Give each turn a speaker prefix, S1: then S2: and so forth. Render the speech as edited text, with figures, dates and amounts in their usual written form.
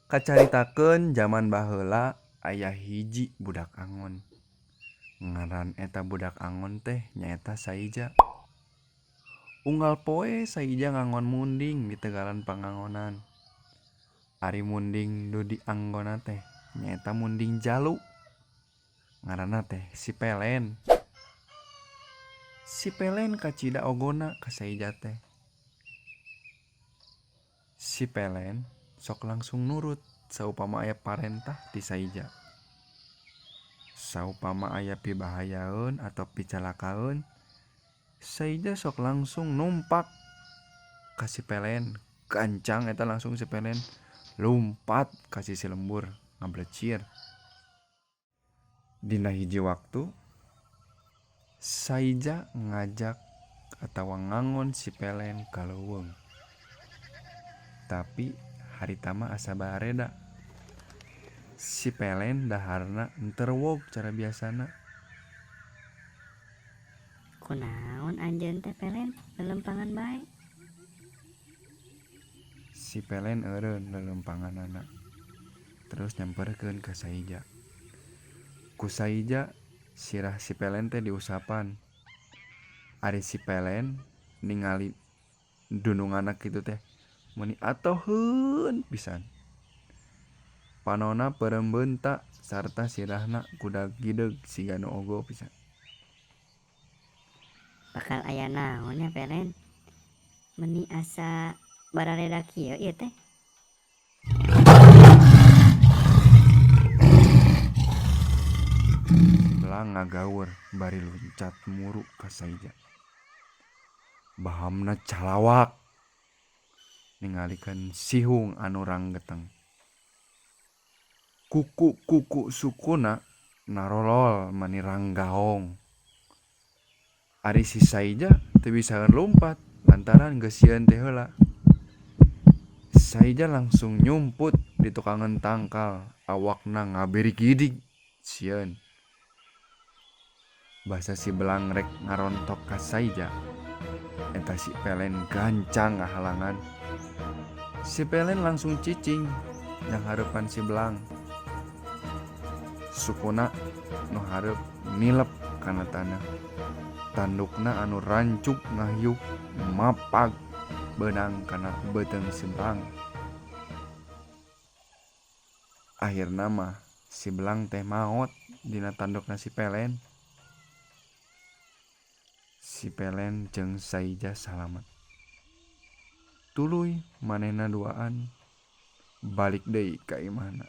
S1: Kacaritakeun jaman baheula aya hiji budak angon. Ngaran eta budak angon teh nyaeta Saija. Unggal poe Saija ngangon munding di tegalan pangangonan. Ari munding nu dianggonna teh nyaeta munding jalu. Ngaranna teh si Pelen. Si Pelen kacida ogona ka Saija teh. Si Pelen sok langsung nurut saupama aya parentah ti Saija. Saupama aya pibahayaeun atau picalakaeun, Saija sok langsung numpak ka si Pelen. Gancang eta langsung si Pelen lumpat ka sisi lembur ngablecir. Dina hiji waktu, Saija ngajak atawa ngangon si Pelen ka leuweung. Tapi harita mah asa bareda. Si Pelen daharna henteu rewog cara biasana.
S2: Kunaon anjeun teh Pelen lelempangan bae?
S1: Si Pelen eureun lelempanganana terus nyamperkeun ka Saija. Ku Saija sirah si Pelen teh diusapan. Ari si Pelen ningali dununganna kitu teh meuni atoheun pisan. Panonna peureum beunta sarta sirahna gudag gideug siga nu ogo pisan.
S2: Bakal aya naon nya Pelen? Meuni asa barareda kieu ieu teh.
S1: Si Belang ngagaur bari luncat muru ka Saija. Bahamna calawak ningalikeun sihung anu ranggeteng. Kuku-kuku sukuna narolol mani ranggaong. Ari si Saija teu bisaeun lumpat lantaran geus sieun ti heula. Saija langsung nyumput di tukangeun tangkal, awakna ngabirigidig sieun. Basa si Belang rek ngarontok ka Saija, eta si Pelen gancang ngahalangan. Si Pelen langsung cicing nyanghareupan si Belang. Sukuna nu hareup nilep kana taneuh. Tandukna anu rancuk ngahiuk mapag beunang kana beuteung si Belang. Akhirna mah si Belang teh maot dina tandukna si Pelen. Si Pelen jeung Saija salamet. Tuluy manehna duaan balik deui ka imahna.